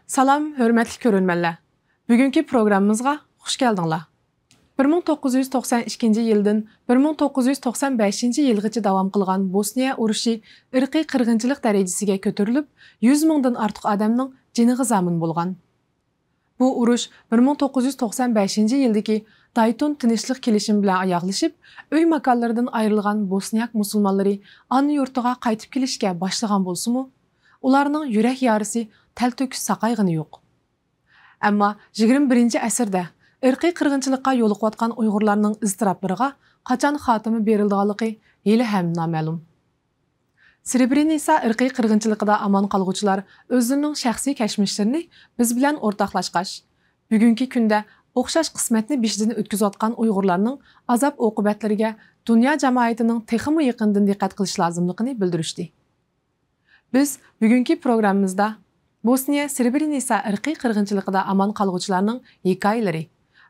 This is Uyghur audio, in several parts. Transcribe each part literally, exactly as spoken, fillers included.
سالام، ھۆرمەتلىك كۆرۈرمەنلەر! بۈگۈنكى پروگراممىمىزغا خۇش كەلدىڭلار. بىر مىڭ توققۇز يۈز توقسان ئىككىنچى يىلدىن بىر مىڭ توققۇز يۈز توقسان بەشىنچى يىلغىچە داۋام قىلغان بوسنىيە ئۇرۇشى ئىرقىي قىرغىنچىلىق دەرىجىسىگە كۆتۈرۈلۈپ، يۈز مىڭدىن ئارتۇق ئادەمنىڭ جېنىغا زامىن بولغان. بۇ ئۇرۇش بىر مىڭ توققۇز يۈز توقسان بەشىنچى يىلدىكى دايتون تىنچلىق كېلىشىمى بىلەن ئاياغلىشىپ، ئۆي ماكانلىرىدىن ئايرىلغان بوسنىياك مۇسۇلمانلىرى ئانا يۇرتىغا قايتىپ كېلىشكە باشلىغان بولسىمۇ، ئۇلارنىڭ يۈرەك يارىسى تەلتۆكۈس ساقايغىنى يوق. ئەمما يىگىرمە بىرىنچى ئەسىردە ئىرقىي قىرغىنچىلىققا يولۇقۇۋاتقان ئۇيغۇرلارنىڭ ئىزتىراپلىرىغا قاچان خاتىمە بېرىلىدىغانلىقى ھېلىھەم نامەلۇم. سرېبرېنىتسا ئىرقىي قىرغىنچىلىقىدا ئامان قالغۇچىلار ئۆزلىرىنىڭ شەخسىي كەچمىشلىرىنى بىز بىلەن ئورتاقلاشقاچ، بۈگۈنكى كۈندە ئوخشاش قىسمەتنى بېشىدىن ئۆتكۈزۈۋاتقان ئۇيغۇرلارنىڭ ئازاب-ئوقۇبەتلىرىگە دۇنيا جامائىتىنىڭ تېخىمۇ يېقىندىن دىققەت قىلىشى لازىملىقىنى بىلدۈرۈشتى. بىز بۈگۈنكى پروگراممىمىزدا بوسنىيە سرېبرېنىتسا ئىرقىي قىرغىنچىلىقىدا ئامان قالغۇچىلارنىڭ ھېكايىلىرى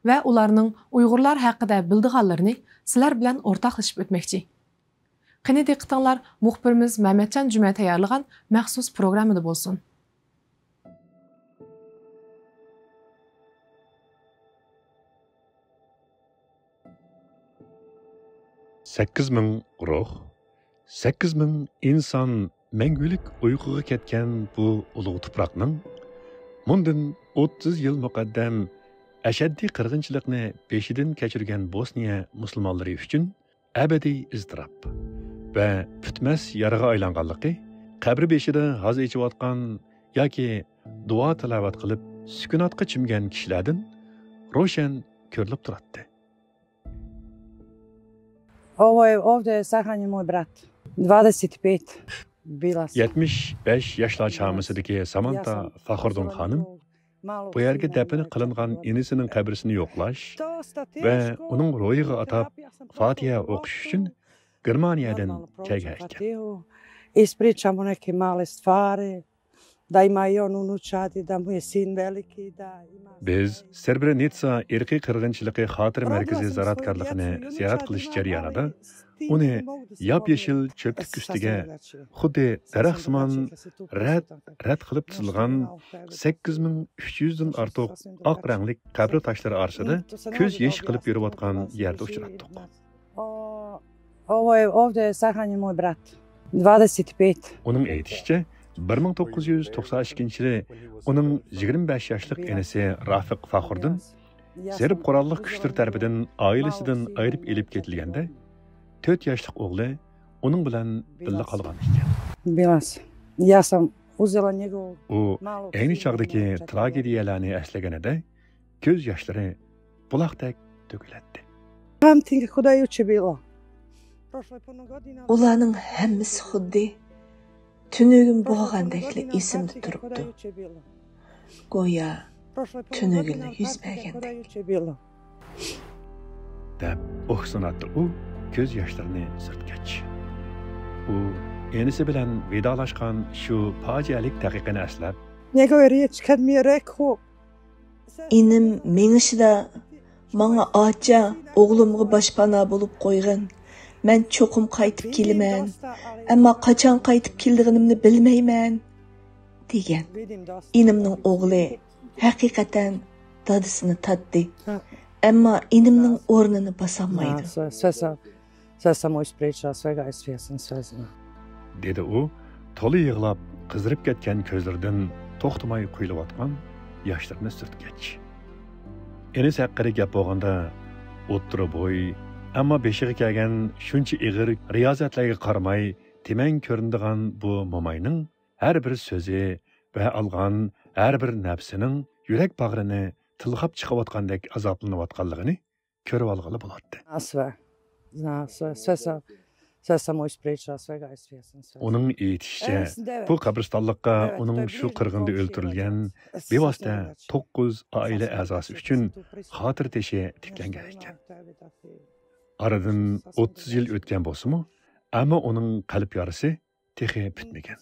ۋە ئۇلارنىڭ ئۇيغۇرلار ھەققىدە بىلىدىغانلىرىنى سىلەر بىلەن ئورتاقلىشىپ ئۆتمەكچى. قېنى دىققىتىڭلار مۇخبىرىمىز مەمەتجان جۈمە تەييارلىغان مەخسۇس پروگراممىدا بولسۇن. سەككىز مىڭ روھ، سەككىز مىڭ ئىنسان مەڭگۈلۈك ئۇيقۇغا كەتكەن بۇ ئۇلۇغ تۇپراقنىڭ مۇندىن ئوتتۇز يىل مۇقەددەم ئەشەددىي قىرغىنچىلىقنى بېشىدىن كەچۈرگەن بوسنىيە مۇسۇلمانلىرى ئۈچۈن ئەبەدىي ئىزتىراپ ۋە پۈتمەس يارىغا ئايلانغانلىقى قەبرە بېشىدا ھازا ئېچىۋاتقان ياكى دۇئا تىلاۋەت قىلىپ سۈكۈناتقا چۆمگەن كىشىلەردىن روشەن كۆرۈلۈپ تۇراتتى. Ovo je, ovdje je sahranjen moj brat. Dvadeset pet. Bila sam. يەتمىش بەش ياشلار چامىسىدىكى سامانتا فاخۇردىن خانىم بۇ يەرگە دەپنە قىلىنغان ئىنىسىنىڭ قەبرىسىنى يوقلاش ۋە ئۇنىڭ روھىغا ئاتاپ فاتىھە ئوقۇش ئۈچۈن گېرمانىيەدىن كەلگەنىكەن. Ispričamo neke male stvari, da ima i on unučadi, da mu je sin veliki, da ima... بىز سرېبرېنىتسا ئىرقىي قىرغىنچىلىقى خاتىرە مەركىزى زىيارەتكارلىقىنى زىيارەت قىلىش جەريانىدا ئۇنى ياپيېشىل چۆپلۈك ئۈستىگە خۇددى دەرەخسىمان رەت، رەت قىلىپ تىزىلغان سەككىز مىڭ ئۈچ يۈزدىن ئارتۇق ئاق رەڭلىك قەبرە تاشلىرى ئارىسىدا كۆز يېشى قىلىپ يۈرۈۋاتقان يەردە ئۇچراتتۇق. O-, ovo je, ovdje je sahranjen moj brat. Dvadeset pet. ئۇنىڭ ئېيتىشىچە، بىر مىڭ توققۇز يۈز توقسان ئىككىنچى يىلى ئۇنىڭ يىگىرمە بەش ياشلىق ئىنىسى رافىق فاخۇردىن سېرب قوراللىق كۈچلىرى تەرىپىدىن ئائىلىسىدىن ئايرىپ ئېلىپ كېتىلگەندە، تۆت ياشلىق ئوغلى ئۇنىڭ بىلەن بىللە قالغان ئىكەن. Bila sam. Ja sam uzela njegov... ئۇ ئەينى چاغدىكى تراگېدىيەلەرنى ئەسلىگىنىدە كۆز ياشلىرى بۇلاقتەك تۆكۈلەتتى. Pamtim kako da je juče bilo. Prošlo je puno godina. ئۇلارنىڭ ھەممىسى خۇددى تۈنۈگۈن بولغاندەكلا ئېسىمدە تۇرۇپتۇ. گويا تۈنۈگۈنلا يۈز بەرگەندەك. دەپ ئوھسىناتتى ئۇ كۆز ياشلىرىنى سۈرتكەچ. ئۇ ئىنىسى بىلەن ۋىدالاشقان شۇ پاجىئەلىك دەقىقىنى ئەسلەپ، Njegove riječi kad mi je rekao. ئىنىم مېڭىشىدا ماڭا: «ئاچا، ئوغلۇمغا باشپانا بولۇپ قويغىن. مەن چوقۇم قايتىپ كېلىمەن. ئەمما قاچان قايتىپ كېلىدىغىنىمنى بىلمەيمەن» دېگەن. ئىنىمنىڭ ئوغلى ھەقىقەتەن دادىسىنى تاپتى. ئەمما ئىنىمنىڭ ئورنىنى باسالمايدۇ. Sve sam mu ispričala, svega je svjestan, sve zna. دېدى ئۇ، تولا يىغلاپ، قىزىرىپ كەتكەن كۆزلىرىدىن توختىماي قۇيۇلۇۋاتقان ياشلىرىنى سۈرتكەچ. ئىنىسى ھەققىدە گەپ بولغاندا، ئوتتۇرا بوي، ئەمما بېشىغا كەلگەن شۇنچە ئېغىر رىيازەتلەرگە قارىماي، تىمەن كۆرۈنىدىغان بۇ موماينىڭ ھەر بىر سۆزى ۋە ئالغان ھەر بىر نەپىسىنىڭ يۈرەك باغرىنى تىلغاپ چىقىۋاتقاندەك ئازابلىنىۋاتقانلىقىنى كۆرۈۋالغىلى بولاتتى. Sve. Zna sve, sve sam, sve sam mu ispričala, svega je svjestan, sve zna. ئۇنىڭ ئېيتىشىچە، بۇ قەبرىستانلىققا ئۇنىڭ شۇ قىرغىندا ئۆلتۈرۈلگەن بىۋاسىتە توققۇز ئائىلە ئەزاسى ئۈچۈن خاتىرە تېشى تىكلەنگەن ئىكەن. ئارىدىن ئوتتۇز يىل ئۆتكەن بولسىمۇ، ئەمما ئۇنىڭ قەلب يارىسى تېخى پۈتمىگەن.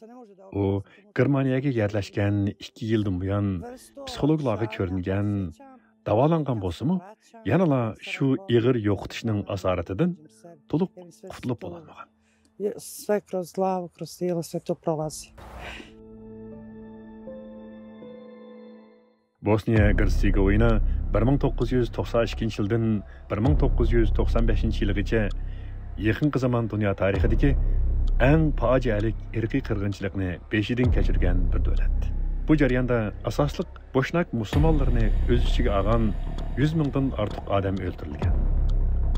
ئۇ گېرمانىيەگە يەرلەشكەن ئىككى يىلدىن بۇيان پسىخولوگلارغا كۆرۈنگەن، داۋالانغان بولسىمۇ، يەنىلا شۇ ئېغىر يوقىتىشنىڭ ئاسارىتىدىن تولۇق قۇتۇلۇپ بولالمىغان. Sve kroz glavu, kroz tijelo, sve to prolazi. بوسنىيە گېرتسېگوۋىنا بىر مىڭ توققۇز يۈز توقسان ئىككىنچى يىلدىن بىر مىڭ توققۇز يۈز توقسان بەشىنچى يىلىغىچە يېقىنقى زامان دۇنيا تارىخىدىكى ئەڭ پاجىئەلىك ئىرقىي قىرغىنچىلىقنى بېشىدىن كەچۈرگەن بىر دۆلەت. بۇ جەرياندا ئاساسلىق بوشناك مۇسۇلمانلىرىنى ئۆز ئىچىگە ئالغان يۈز مىڭدىن ئارتۇق ئادەم ئۆلتۈرۈلگەن.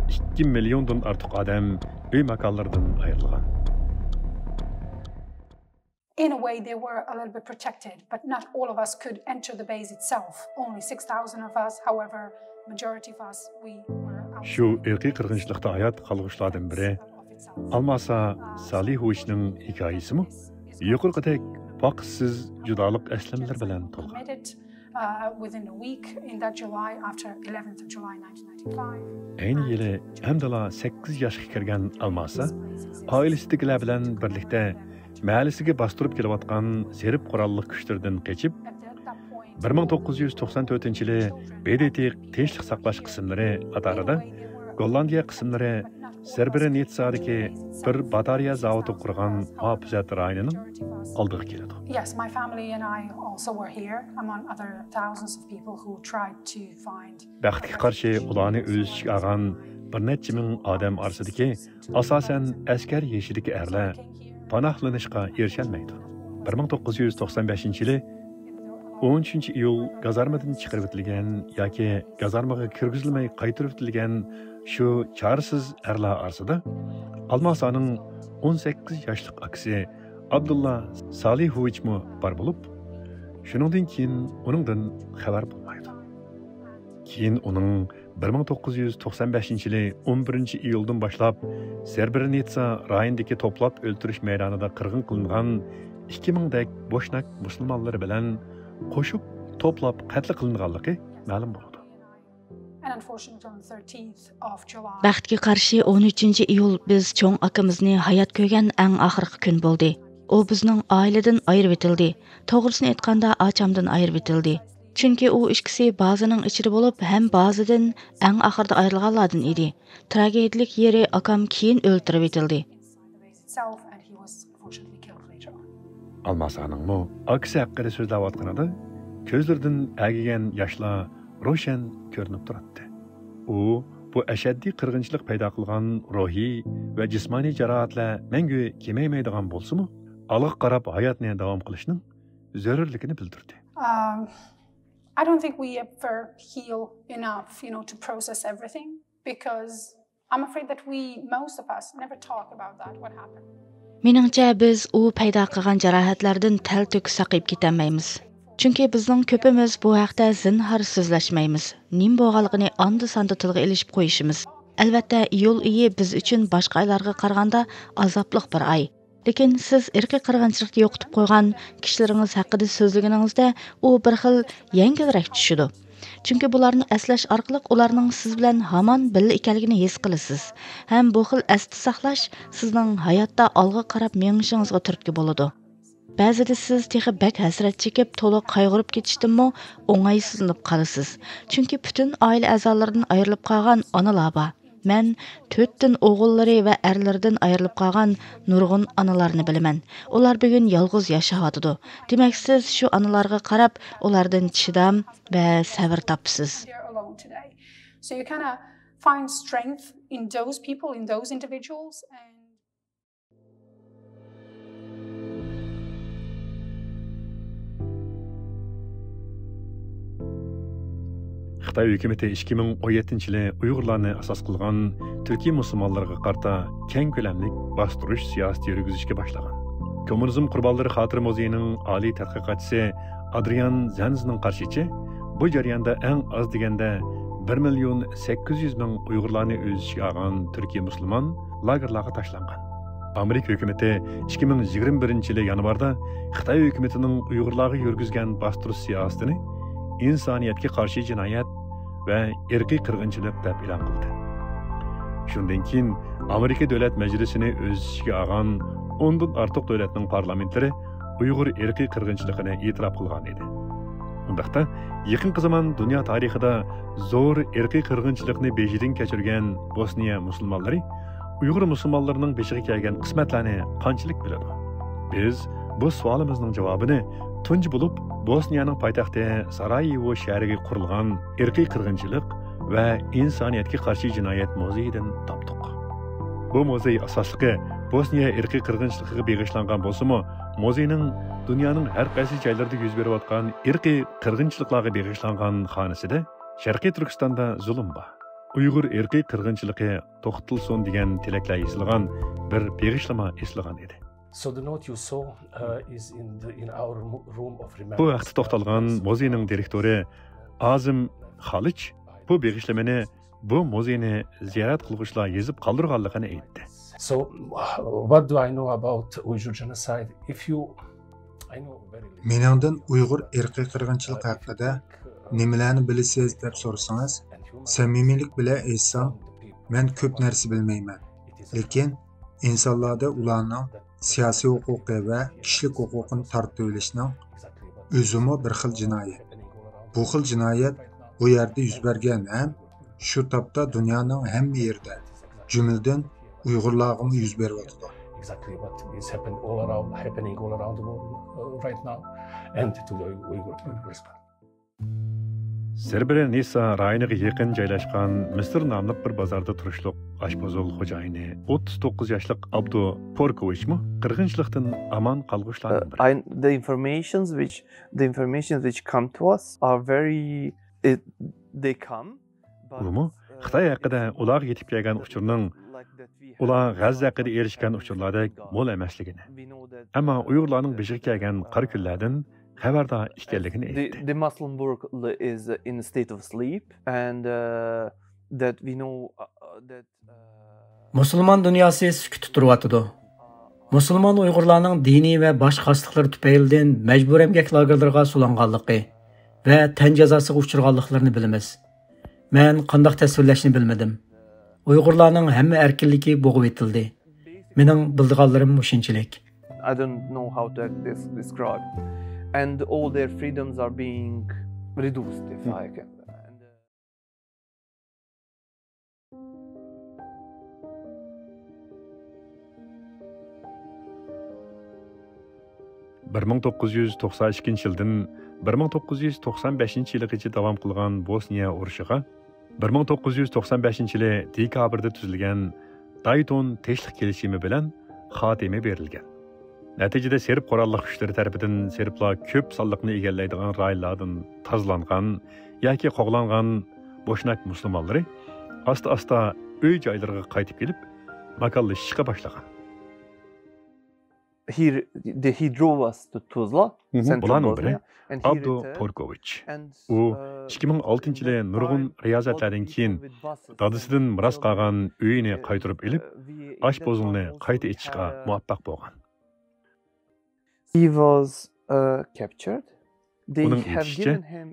ئىككى مىليوندىن ئارتۇق ئادەم ئۆي ماكانلىرىدىن ئايرىلغان. In a way, they were a little bit protected, but not all of us could enter the base itself. Only six thousand of us, however, majority of us, we were outside. شۇ ئىرقىي قىرغىنچىلىقتا ھايات قالغۇچىلاردىن بىرى ئالماسا سالىھوۋىچنىڭ ھېكايىسىمۇ يۇقىرىقىدەك پاكىتسىز جۇدالىق ئەسلىمىلىرى بىلەن تولغان. Uh, within a week, in that July, after eleventh of July nineteen ninety-five. ئەينى يىلى ئەمدىلا سەككىز ياشقا كىرگەن ئالماسا ئائىلىسىدىكىلەر بىلەن بىرلىكتە مەھەللىسىگە باستۇرۇپ كېلىۋاتقان سېرب قوراللىق كۈچلىرىدىن قېچىپ، بىر مىڭ توققۇز يۈز توقسان تۆتىنچى يىلى بې دې تې تىنچلىق ساقلاش قىسىملىرى قاتارىدا گوللاندىيە قىسىملىرى سېربرېنىتسادىكى بىر باتارېيە زاۋۇتى قۇرغان مۇھاپىزەت رايونىنىڭ ئالدىغا كېلىدۇ. Yes, my family and I also were here, among other thousands of people who tried to find. بەختكە قارشى ئۇلارنى ئۆز ئىچىگە ئالغان بىر نەچچە مىڭ ئادەم ئارىسىدىكى ئاساسەن ئەسكەر يېشىدىكى ئەرلەر پاناھلىنىشقا ئېرىشەلمەيدۇ. بىر مىڭ توققۇز يۈز توقسان بەشىنچى يىلى ئون ئۈچىنچى ئىيۇل گازارمىدىن چىقىرىۋېتىلگەن ياكى گازارمىغا كىرگۈزۈلمەي قايتۇرۇۋېتىلگەن شۇ چارىسىز ئەرلەر ئارىسىدا ئالماسانىڭ ئون سەككىز ياشلىق ئاكىسى ئابدۇللا سالىھوۋىچمۇ بار بولۇپ، شۇنىڭدىن كېيىن ئۇنىڭدىن خەۋەر بولمايدۇ. كېيىن ئۇنىڭ بىر مىڭ توققۇز يۈز توقسان بەشىنچى يىلى ئون بىرىنچى ئىيۇلدىن باشلاپ سېربرېنىتسا رايونىدىكى توپلاپ ئۆلتۈرۈش مەيدانىدا قىرغىن قىلىنغان ئىككى مىڭدەك بوشناك مۇسۇلمانلىرى بىلەن قوشۇپ توپلاپ قەتل قىلىنغانلىقى مەلۇم بولىدۇ. And unfortunately, on the thirteenth of July, بەختكە قارشى ئون ئۈچىنچى ئىيۇل بىز چوڭ ئاكىمىزنى ھايات كۆرگەن ئەڭ ئاخىرقى كۈن بولدى. ئۇ بىزنىڭ ئائىلىدىن ئايرىۋېتىلدى. توغرىسىنى ئېيتقاندا، ئاچامدىن ئايرىۋېتىلدى. چۈنكى ئۇ ئىككىسى بازىنىڭ ئىچىدە بولۇپ، ھەم بازىدىن ئەڭ ئاخىرىدا ئايرىلغانلاردىن ئىدى. تراگېدىيىلىك يېرى ئاكام كېيىن ئۆلتۈرۈۋېتىلدى. itself, and he was unfortunately killed later on. ئالماسانىڭمۇ ئاكىسى ھەققىدە سۆزلەۋاتقىنىدا كۆزلىرىدىن ئەگىگەن ياشلار روشەن كۆرۈنۈپ تۇراتتى. ئۇ بۇ ئەشەددىي قىرغىنچىلىق پەيدا قىلغان روھىي ۋە جىسمانىي جاراھەتلەر مەڭگۈ كېمەيمەيدىغان بولسىمۇ، ئالغا قاراپ ھاياتنى داۋام قىلىشنىڭ زۆرۈرلۈكىنى بىلدۈردى. Um, I don't think we ever heal enough, you know, to process everything because I'm afraid that we, most of us, never talk about that, what happened. مېنىڭچە، بىز ئۇ پەيدا قىلغان جاراھەتلەردىن تەلتۆكۈس ساقىيىپ كېتەلمەيمىز. چۈنكى بىزنىڭ كۆپىمىز بۇ ھەقتە زىنھار سۆزلەشمەيمىز. نېمە بولغانلىقىنى ئاندا-ساندا تىلغا ئېلىشىپ قويۇشىمىز. ئەلۋەتتە، ئىيۇل ئېيى بىز ئۈچۈن باشقا ئايلارغا قارىغاندا ئازابلىق بىر ئاي. لېكىن سىز ئىرقىي قىرغىنچىلىقتا يوقىتىپ قويغان كىشىلىرىڭىز ھەققىدە سۆزلىگىنىڭىزدە، ئۇ بىر خىل يەڭگىلرەك چۈشىدۇ. چۈنكى بۇلارنى ئەسلەش ئارقىلىق ئۇلارنىڭ سىز بىلەن ھامان بىللە ئىكەنلىكىنى ھېس قىلىسىز. ھەم بۇ خىل ئەستە ساقلاش سىزنىڭ ھاياتتا ئالغا قاراپ مېڭىشىڭىزغا تۈرتكە بولىدۇ. بەزىدە سىز تېخى بەك ھەسرەت چېكىپ، تولا قايغۇرۇپ كېتىشتىنمۇ ئوڭايسىزلىنىپ قالىسىز. چۈنكى پۈتۈن ئائىلە ئەزالىرىدىن ئايرىلىپ قالغان ئانىلار بار. مەن تۆتتىن ئوغۇللىرى ۋە ئەرلىرىدىن ئايرىلىپ قالغان نۇرغۇن ئانىلارنى بىلىمەن. ئۇلار بۈگۈن يالغۇز ياشاۋاتىدۇ. دېمەك، سىز شۇ ئانىلارغا قاراپ، ئۇلاردىن چىدام ۋە سەۋر تاپىسىز. They're alone today. So you kind of find strength in those people, in those individuals. And خىتاي ھۆكۈمىتى ئىككى مىڭ ئون يەتتىنچى يىلى ئۇيغۇرلارنى ئاساس قىلغان تۈركىي مۇسۇلمانلارغا قارىتا كەڭ كۆلەملىك باستۇرۇش سىياسىتى يۈرگۈزۈشكە باشلىغان. كوممۇنىزم قۇربانلىرى خاتىرە مۇزېيىنىڭ ئالىي تەتقىقاتچىسى ئادرىيان زەنزنىڭ قارىشىچە، بۇ جەرياندا ئەڭ ئاز دېگەندە بىر مىليون سەككىز يۈز مىڭ ئۇيغۇرلارنى ئۆز ئىچىگە ئالغان تۈركىي مۇسۇلمان لاگېرلارغا تاشلانغان. ئامېرىكا ھۆكۈمىتى ئىككى مىڭ يىگىرمە بىرىنچى يىلى يانۋاردا خىتاي ھۆكۈمىتىنىڭ ئۇيغۇرلارغا يۈرگۈزگەن باستۇرۇش سىياسىتىنى ئىنسانىيەتكە قارشى جىنايەت ۋە ئىرقىي قىرغىنچىلىق دەپ ئېلان قىلدى. شۇندىن كېيىن ئامېرىكا دۆلەت مەجلىسىنى ئۆز ئىچىگە ئالغان ئوندىن ئارتۇق دۆلەتنىڭ پارلامېنتلىرى ئۇيغۇر ئىرقىي قىرغىنچىلىقىنى ئېتىراپ قىلغان ئىدى. ئۇنداقتا، يېقىنقى زامان دۇنيا تارىخىدا زور ئىرقىي قىرغىنچىلىقنى بېشىدىن كەچۈرگەن بوسنىيە مۇسۇلمانلىرى ئۇيغۇر مۇسۇلمانلىرىنىڭ بېشىغا كەلگەن قىسمەتلەرنى قانچىلىك بىلىدۇ؟ بىز بۇ سوئالىمىزنىڭ جاۋابىنى تۇنجى بولۇپ بوسنىيەنىڭ پايتەختى سارايېۋو شەھىرىگە قۇرۇلغان ئىرقىي قىرغىنچىلىق ۋە ئىنسانىيەتكە قارشى جىنايەت مۇزېيىدىن تاپتۇق. بۇ مۇزېي ئاساسلىقى بوسنىيە ئىرقىي قىرغىنچىلىقىغا بېغىشلانغان بولسىمۇ، مۇزېينىڭ دۇنيانىڭ ھەر قايسى جايلىرىدا يۈز بېرىۋاتقان ئىرقىي قىرغىنچىلىقلارغا بېغىشلانغان خانىسىدە شەرقىي تۈركىستاندا زۇلۇم بار، ئۇيغۇر ئىرقىي قىرغىنچىلىقى توختىتىلسۇن دېگەن تىلەكلەر يېزىلغان بىر بېغىشلىما ئېسىلغان ئىدى. So the note you saw, uh, is in the, in our mo- room of remembrance. بۇ ھەقتە توختالغان مۇزېينىڭ دىرېكتورى ئازىم خالىچ بۇ بېغىشلىمىنى بۇ مۇزېينى زىيارەت قىلغۇچىلار يېزىپ قالدۇرغانلىقىنى ئېيتتى. So, what do I know about Uyghur genocide? If you, I know very little. مېنىڭدىن ئۇيغۇر ئىرقىي قىرغىنچىلىقى ھەققىدە نېمىلەرنى بىلىسىز دەپ سورىسىڭىز، سەمىمىيلىك بىلەن ئېيتسام، مەن كۆپ نەرسە بىلمەيمەن. لېكىن ئىنسانلاردا ئۇلارنىڭ سىياسىي ھوقۇقى ۋە كىشىلىك ھوقۇقىنى تارتىۋېلىشنىڭ ئۆزىمۇ بىر خىل جىنايەت. بۇ خىل جىنايەت بۇ يەردە يۈز بەرگەن ھەم شۇ تاپتا دۇنيانىڭ ھەممە يېرىدە، جۈملىدىن ئۇيغۇرلارغىمۇ يۈز بېرىۋاتىدۇ. Exactly what is happen all around, happening all around the world, uh, right now, and to the Uyghur, Uyghur people. سېرېبرېنىتسا رايونىغا يېقىن جايلاشقان مىسىر ناملىق بىر بازاردا تۇرۇشلۇق ئاشپۇزۇل خوجايىنى ئوتتۇز توققۇز ياشلىق ئابدۇ پوركوۋىچمۇ قىرغىنچىلىقتىن ئامان قالغۇچىلارنىڭ بىرى. I, the informations which, the informations which come to us are very, it, they come, but, ئۇمۇ خىتاي ھەققىدە ئۇلارغا يېتىپ كەلگەن ئۇچۇرنىڭ ئۇلار غەززە ھەققىدە ئېرىشكەن ئۇچۇرلاردەك مول ئەمەسلىكىنى، ئەمما ئۇيغۇرلارنىڭ بېشىغا كەلگەن قارا كۈنلەردىن خەۋەردار ئىكەنلىكىنى the, ئېيتتى. The Muslim world is in a state of sleep and, uh, that we know, uh, that, uh, مۇسۇلمان دۇنياسى سۈكۈتتە تۇرۇۋاتىدۇ. مۇسۇلمان ئۇيغۇرلارنىڭ دىنىي ۋە باشقا خاسلىقلىرى تۈپەيلىدىن مەجبۇرىي ئەمگەك لاگېرلىرىغا سولانغانلىقى ۋە تەن جازاسىغا ئۇچرىغانلىقلىرىنى بىلىمىز. مەن قانداق تەسۋىرلەشنى بىلمىدىم. ئۇيغۇرلارنىڭ ھەممە ئەركىنلىكى بوغۇۋېتىلدى. مېنىڭ بىلىدىغانلىرىم مۇشۇنچىلىك. I don't know how to des- describe. And all their freedoms are being reduced, if I can. And, uh, بىر مىڭ توققۇز يۈز توقسان ئىككىنچى يىلدىن بىر مىڭ توققۇز يۈز توقسان بەشىنچى يىلىغىچە داۋام قىلغان بوسنىيە ئۇرۇشىغا بىر مىڭ توققۇز يۈز توقسان بەشىنچى يىلى دېكابىردا تۈزۈلگەن دايتون تىنچلىق كېلىشىمى بىلەن خاتىمە بېرىلگەن. نەتىجىدە سېرب قوراللىق كۈچلىرى تەرىپىدىن سېربلار كۆپ سانلىقنى ئىگىلەيدىغان رايونلاردىن تازىلانغان ياكى قوغلانغان بوشناك مۇسۇلمانلىرى ئاستا-ئاستا ئۆي جايلىرىغا قايتىپ كېلىپ، ماكانلىشىشقا باشلىغان. He, the, he drove us to Tuzla, central Bosnia, and he returned. بۇلارنىڭ بىرى ئابدۇ پوركوۋىچ. ئۇ ئىككى مىڭ ئالتىنچى يىلى نۇرغۇن رىيازەتلەردىن كېيىن دادىسىدىن مىراس قالغان ئۆيىنى قايتۇرۇپ ئېلىپ، ئاشپۇزۇلنى قايتا ئېچىشقا مۇۋەپپەق بولغان. He was, uh, captured. ئۇنىڭ ئېيتىشىچە،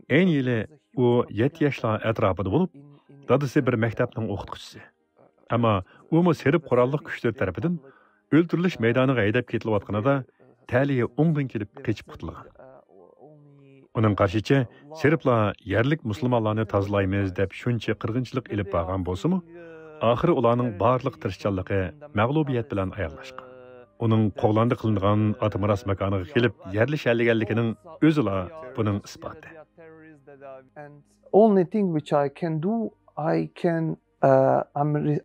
ئەينى يىلى ئۇ يەتتە ياشلار ئەتراپىدا بولۇپ، دادىسى بىر مەكتەپنىڭ ئوقۇتقۇچىسى. ئەمما ئۇمۇ سېرب قوراللىق كۈچلىرى تەرىپىدىن ئۆلتۈرۈلۈش مەيدانىغا ھەيدەپ كېتىلىۋاتقىنىدا، تەلىيى ئوڭدىن كېلىپ قېچىپ قۇتۇلغان. ئۇنىڭ قارىشىچە، سېربلار يەرلىك مۇسۇلمانلارنى تازىلايمىز دەپ شۇنچە قىرغىنچىلىق ئېلىپ بارغان بولسىمۇ، ئاخىرى ئۇلارنىڭ بارلىق تىرىشچانلىقى مەغلۇبىيەت بىلەن ئاياغلاشقان. ئۇنىڭ قوغلاندى قىلىنغان ئاتا مىراس ماكانىغا كېلىپ يەرلىشەلىگەنلىكىنىڭ ئۆزىلا بۇنىڭ ئىسپاتى. Only thing which I can do, I can, uh, I'm re-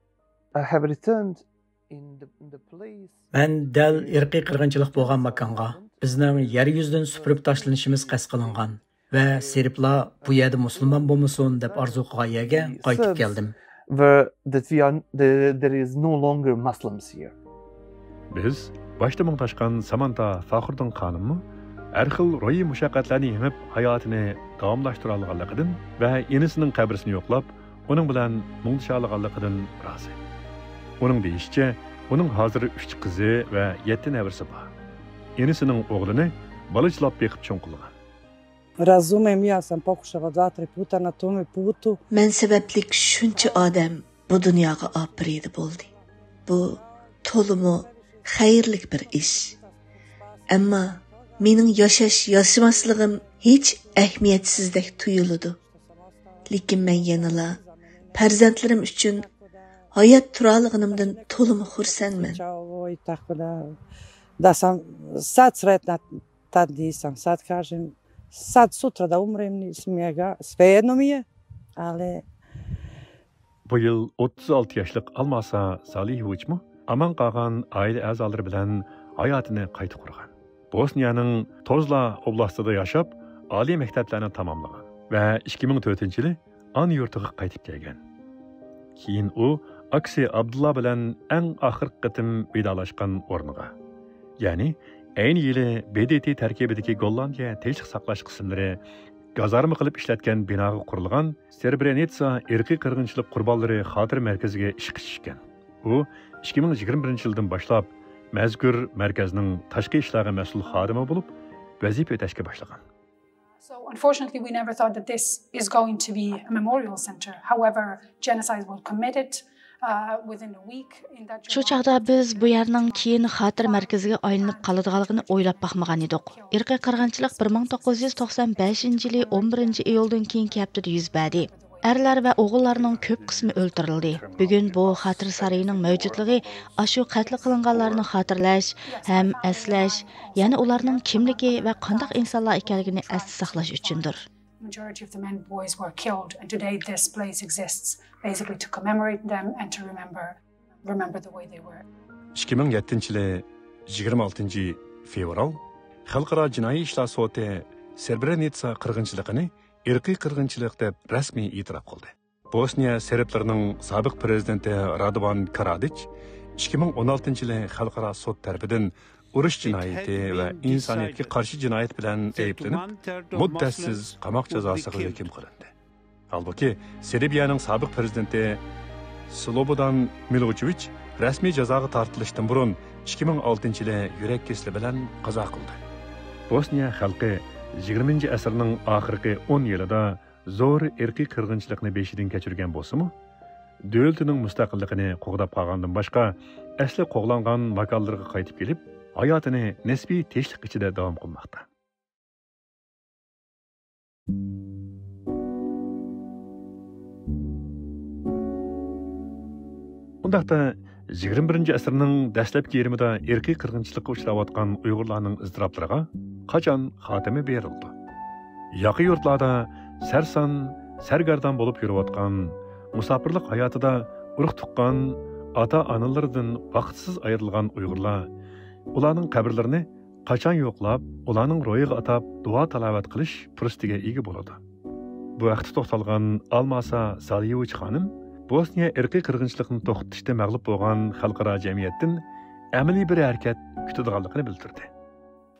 I have returned in the, in the place. مەن دەل ئىرقىي قىرغىنچىلىق بولغان ماكانغا، بىزنىڭ يەر يۈزىدىن سۈپۈرۈپ تاشلىنىشىمىز قەست قىلىنغان ۋە سېربلار بۇ يەردە مۇسۇلمان بولمىسۇن دەپ ئارزۇ قىلغان يەرگە قايتىپ كەلدىم. Where that we are, there, there is no longer Muslims here. بىز باشتا مۇڭداشقان سامانتا فاخرۇدىن خانىممۇ ھەر خىل روھىي مۇشەققەتلەرنى يېڭىپ، ھاياتىنى داۋاملاشتۇرالىغانلىقىدىن ۋە ئىنىسىنىڭ قەبرىسىنى يوقلاپ، ئۇنىڭ بىلەن مۇڭدىشالىغانلىقىدىن رازى. ئۇنىڭ دېيىشىچە، ئۇنىڭ ھازىر ئۈچ قىزى ۋە يەتتە نەۋرىسى بار. ئىنىسىنىڭ ئوغلىنى بالىچىلاپ بېقىپ چوڭ قىلغان. Razumem, ja sam pokušala dva, tri puta na tome putu. مەن سەۋەبلىك شۇنچە ئادەم بۇ دۇنياغا ئاپىرىدە بولدى. بۇ تولىمۇ خەيرلىك بىر ئىش. ئەمما مېنىڭ ياشاش، ياشىماسلىقىم ھېچ ئەھمىيەتسىزدەك تۇيۇلىدۇ. لېكىن مەن يەنىلا پەرزەنتلىرىم ئۈچۈن ھايات تۇرالىغىنىمدىن تولىمۇ خۇرسەنمەن. Čao, i tako da, da sam sad sretna Тад десем, сад каждый, сад с утра до умры мне, семьяга, все одно мне. Але بۇ يىل ئوتتۇز ئالتە ياشلىق ئالماسا سالىھوۋىچمۇ ئامان قالغان ئائىلە ئەزالىرى بىلەن ھاياتىنى قايتا قۇرغان. بوسنىيەنىڭ توزلا ئوبلاستىدا ياشاپ، ئالىي مەكتەپلەرنى تاماملىغان ۋە ئىككى مىڭ تۆتىنچى يىلى ئانا يۇرتىغا قايتىپ كەلگەن. كېيىن ئۇ ئاكىسى ئابدۇللا بىلەن ئەڭ ئاخىرقى قېتىم ۋىدالاشقان ئورنىغا، يەنى ئەينى يىلى بې دې تې تەركىبىدىكى گوللاندىيە تىنچلىق ساقلاش قىسىملىرى گازارما قىلىپ ئىشلەتكەن بىناغا قۇرۇلغان سرېبرېنىتسا ئىرقىي قىرغىنچىلىق قۇربانلىرى خاتىرە مەركىزىگە ئىشقا چۈشكەن. ئۇ ئىككى مىڭ يىگىرمە بىرىنچى يىلدىن باشلاپ مەزكۇر مەركەزنىڭ تاشقى ئىشلارغا مەسئۇل خادىمى بولۇپ ۋەزىپە ئۆتەشكە باشلىغان. So unfortunately, we never thought that this is going to be a memorial center. However, genocide was committed uh, within a week in that شۇ چاغدا بىز بۇ يەرنىڭ كېيىن خاتىرە مەركىزىگە ئايلىنىپ قالىدىغانلىقىنى ئويلاپ باقمىغان ئىدۇق. ئىرقىي قىرغىنچىلىق بىر مىڭ توققۇز يۈز توقسان بەشىنچى يىلى ئون بىرىنچى ئىيۇلدىن كېيىنكى ھەپتىدە يۈز بەردى. ئەرلەر ۋە ئوغۇللارنىڭ كۆپ قىسمى ئۆلتۈرۈلدى. بۈگۈن بۇ خاتىرە سارىيىنىڭ مەۋجۇتلۇقى ئاشۇ قەتل قىلىنغانلارنى خاتىرىلەش ھەم ئەسلەش، يەنى ئۇلارنىڭ كىملىكى ۋە قانداق ئىنسانلار ئىكەنلىكىنى ئەستە ساقلاش ئۈچۈندۇر. Majority of the men boys were killed, and today this place exists basically to commemorate them and to remember remember the way they were. ئىككى مىڭ يەتتىنچى يىلى يىگىرمە ئالتىنچى فېۋرال خەلقئارا جىنايى ئىشلار سوتى سرېبرېنىتسا قىرغىنچىلىقىنى ئىرقىي قىرغىنچىلىق دەپ رەسمىي ئېتىراپ قىلدى. بوسنىيە سېربلىرىنىڭ سابىق پرېزىدېنتى رادۋان كارادىچ ئىككى مىڭ ئون ئالتىنچى يىلى خەلقئارا سوت تەرىپىدىن ئۇرۇش جىنايىتى ۋە ئىنسانىيەتكە قارشى جىنايەت بىلەن ئەيىبلىنىپ، مۇددەتسىز قاماق جازاسىغا ھۆكۈم قىلىندى. ھالبۇكى، سېربىيەنىڭ سابىق پرېزىدېنتى سلوبودان مىلوچېۋىچ رەسمىي جازاغا تارتىلىشتىن بۇرۇن ئىككى مىڭ ئالتىنچى يىلى يۈرەك كېسىلى بىلەن قازا قىلدى. بوسنىيە خەلقى يىگىرمىنچى ئەسىرنىڭ ئاخىرقى ئون يىلىدا زور ئىرقىي قىرغىنچىلىقنى بېشىدىن كەچۈرگەن بولسىمۇ، دۆلىتىنىڭ مۇستەقىللىقىنى قوغداپ قالغاندىن باشقا، ئەسلى قوغلانغان ماكانلىرىغا قايتىپ كېلىپ، ھاياتىنى نىسپىي تىنچلىق ئىچىدە داۋام قىلماقتا. ئۇنداقتا، يىگىرمە بىرىنچى ئەسىرنىڭ دەسلەپكى يېرىمىدا ئىرقىي قىرغىنچىلىققا ئۇچراۋاتقان ئۇيغۇرلارنىڭ ئىزتىراپلىرىغا قاچان خاتىمە بېرىلىدۇ؟ ياقا يۇرتلاردا سەرسان، سەرگەردان بولۇپ يۈرۈۋاتقان، مۇساپىرلىق ھاياتىدا ئۇرۇق-تۇغقان، ئاتا-ئانىلىرىدىن ۋاقىتسىز ئايرىلغان ئۇيغۇرلار، ئۇلارنىڭ قەبرىلىرىنى قاچان يوقلاپ، ئۇلارنىڭ روھىغا ئاتاپ دۇئا-تىلاۋەت قىلىش پۇرسىتىگە ئىگە بولىدۇ؟ بۇ ھەقتە توختالغان ئالماسا سالىيېۋىچ خانىم بوسنىيە ئىرقىي قىرغىنچىلىقنى توختىتىشتا مەغلۇپ بولغان خەلقئارا جەمئىيەتتىن ئەمەلىي بىر ھەرىكەت كۈتىدىغانلىقىنى بىلدۈردى.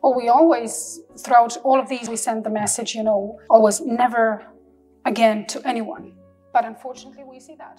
Well, we always, throughout all of these, we send the message, you know, always never again to anyone. But unfortunately, we see that.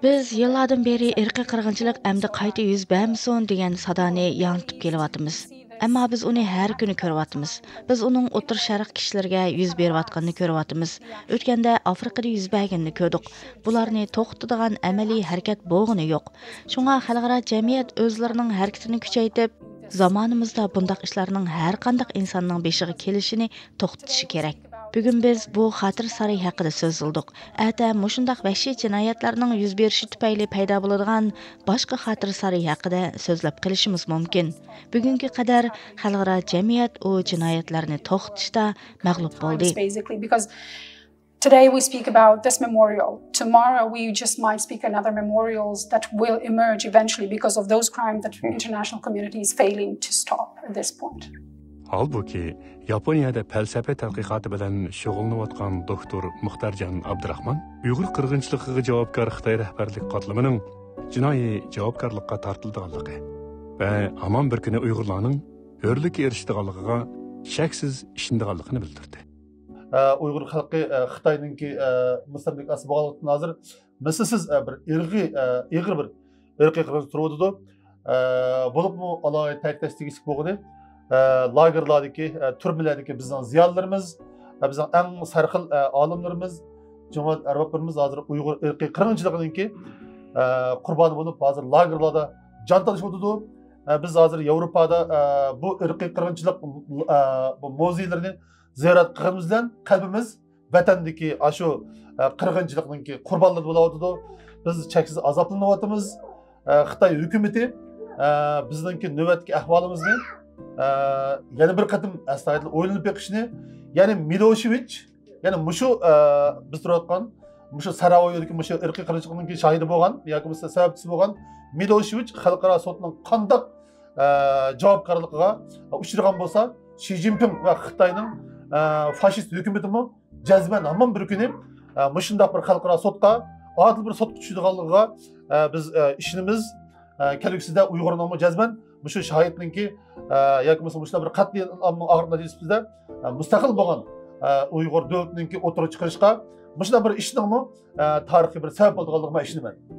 بىز يىللاردىن بېرى ئىرقىي قىرغىنچىلىق ئەمدى قايتا يۈز بەرمىسۇن دېگەن سادانى ياڭرىتىپ كېلىۋاتىمىز. ئەمما بىز ئۇنى ھەر كۈنى كۆرۈۋاتىمىز. بىز ئۇنىڭ ئوتتۇرا شەرق كىشىلىرىگە يۈز بېرىۋاتقىنىنى كۆرۈۋاتىمىز. ئۆتكەندە ئافرىقىدا يۈز بەرگىنىنى كۆردۇق. بۇلارنى توختىتىدىغان ئەمەلىي ھەرىكەت بولغىنى يوق. شۇڭا خەلقئارا جەمئىيەت ئۆزلىرىنىڭ ھەرىكىتىنى كۈچەيتىپ، زامانىمىزدا بۇنداق ئىشلارنىڭ ھەر قانداق ئىنساننىڭ بېشىغا كېلىشىنى توختىتىشى كېرەك. بۈگۈن بىز بۇ خاتىرە سارىيى ھەققىدە سۆزلىدۇق. ئەتە مۇشۇنداق ۋەھشىي جىنايەتلەرنىڭ يۈز بېرىشى تۈپەيلى پەيدا بولىدىغان باشقا خاتىرە سارىيى ھەققىدە سۆزلەپ قېلىشىمىز مۇمكىن. بۈگۈنگە قەدەر خەلقئارا جەمئىيەت ئۇ جىنايەتلەرنى توختىتىشتا مەغلۇپ بولدى. Basically, because today we speak about this memorial. Tomorrow we just might speak another memorials that will emerge eventually because of those crimes that international community is failing to stop at this point. ھالبۇكى، ياپونىيەدە پەلسەپە تەتقىقاتى بىلەن شۇغۇللىنىۋاتقان دوكتور مۇختەرجان ئابدۇراخمان ئۇيغۇر قىرغىنچىلىقىغا جاۋابكار خىتاي رەھبەرلىك قاتلىمىنىڭ جىنايى جاۋابكارلىققا تارتىلىدىغانلىقى ۋە ھامان بىر كۈنى ئۇيغۇرلارنىڭ ھۆرلۈككە ئېرىشىدىغانلىقىغا شەكسىز ئىشىنىدىغانلىقىنى بىلدۈردى. ئۇيغۇر خەلقى خىتاينىڭكى مۇستەملىكە ئاستى بولغانلىقتىن، ھازىر مىسلىسىز بىر ئىرقىي، ئېغىر بىر ئىرقىي قىرغىنچىلىق تۇرۇۋاتىدۇ. بولۇپمۇ ئالاھىدە تەكىتلەش تېگىشلىك بولغىنى، لاگېرلاردىكى، تۈرمىلەردىكى بىزنىڭ زىيالىيلىرىمىز، بىزنىڭ ئەڭ سەرخىل ئالىملىرىمىز، جۇمھۇرىيەت ئەربابلىرىمىز ھازىر ئۇيغۇر ئىرقىي قىرغىنچىلىقىنىڭكى قۇربانى بولۇپ، ھازىر لاگېرلاردا جان تالىشىۋاتىدۇ. بىز ھازىر ياۋروپادا بۇ ئىرقىي قىرغىنچىلىق بۇ مۇزېيلىرىنى زىيارەت قىلغىنىمىز بىلەن قەلبىمىز ۋەتەندىكى ئاشۇ قىرغىنچىلىقنىڭكى قۇربانلىرى بولاۋاتىدۇ. بىز چەكسىز ئازابلىنىۋاتىمىز. خىتاي ھۆكۈمىتى بىزنىڭكى نۆۋەتتىكى ئەھۋالىمىزنى ئە، يەنە بىر قېتىم ئەستايىدىل ئويلىنىپ بېقىشنى، يەنى مىلوشېۋىچ، يەنى مۇشۇ، ئە، بىز تۇرۇۋاتقان مۇشۇ ساراۋويدىكى مۇشۇ ئىرقىي قىرغىنچىلىقنىڭكى شاھىدى بولغان ياكى بولمىسا سەۋەبچىسى بولغان مىلوشېۋىچ خەلقئارا سوتنىڭ قانداق، ئە، جاۋابكارلىقىغا ئۇچرىغان بولسا، شى جىنپىڭ ۋە خىتاينىڭ، ئە، فاشىست ھۆكۈمىتىمۇ جەزمەن ھامان بىر كۈنى، ئە، مۇشۇنداق بىر خەلقئارا سوتقا، ئادىل بىر سوتقا چۈشىدىغانلىقىغا، ئە، بىز، ئە، ئىشىنىمىز. ئە، كەلگۈسىدە ئۇيغۇرنىڭمۇ جەزمەن مۇشۇ شاھىتنىڭكى، ئە، ياكى بولمىسا مۇشۇنداق بىر قەتئىي ئىنقىلابنىڭ ئاخىرىدا نەتىجىسىدە، ئە، مۇستەقىل بولغان، ئە، ئۇيغۇر دۆلىتىنىڭكى ئوتتۇرىغا چىقىرىشقا مۇشۇنداق بىر ئىشنىڭمۇ، ئە، تارىخىي بىر سەۋەب بولىدىغانلىقىغا مەن ئىشىنىمەن.